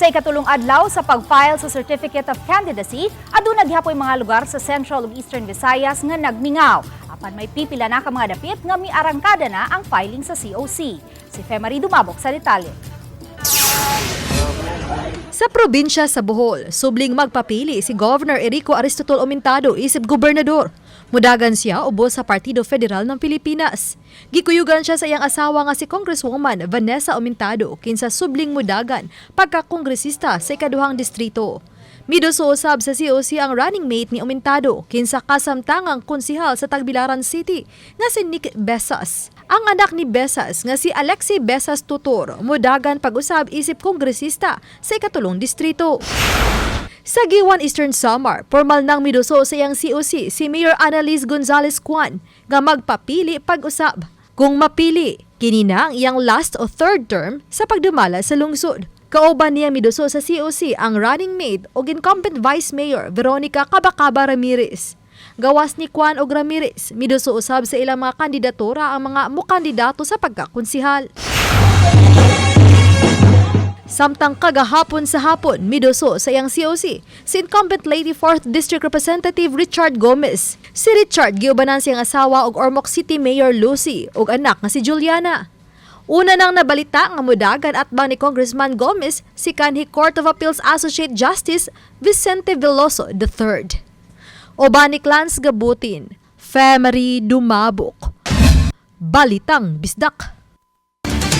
Sa ikatulong adlaw sa pag-file sa Certificate of Candidacy, aduna gihapoy mga lugar sa Central ug Eastern Visayas nga nagmingaw. Apan may pipila na ka mga dapit nga miarangkada na ang filing sa COC. Si Femary Dumabok sa detalye. Sa probinsya sa Bohol, subling magpapili si Governor Erico Aristotle Omintado isip gobernador. Mudagan siya ubos sa Partido Federal ng Pilipinas. Gikuyugan siya sa iyang asawa nga si Congresswoman Vanessa Omintado kinsa subling mudagan pagkakongresista sa ikaduhang distrito. Miduso usab sa COC ang running mate ni Omintado kinsa kasamtangang konsihal sa Tagbilaran City nga si Nick Besas. Ang anak ni Besas nga si Alexi Besas Tutor mudagan pag-usab isip kongresista sa ikatulong distrito. Sa Guiuan, Eastern Samar, formal nang miduso sa iyang COC si Mayor Annalise Gonzales Juan nga magpapili pag-usab. Kung mapili, kini na ang iyang last o third term sa pagdumala sa lungsod. Kauban niya miduso sa COC ang running mate o incumbent Vice Mayor Veronica Cabacaba Ramirez. Gawas ni Juan og Ramirez, miduso usab sa ilang mga kandidatura ang mga mukandidato sa pagkakonsihal. Samtang kagahapon sa hapon, miduso sa iyang COC, si incumbent Leyte 4th District Representative Richard Gomez. Si Richard giubanan siyang asawa og Ormoc City Mayor Lucy ug anak nga si Juliana. Una nang nabalita nga mudagan atbang ni Congressman Gomez si kanhi Court of Appeals Associate Justice Vicente Veloso III. Uban ni Clans Gabutin, Femery Dumabok. Balitang Bisdak.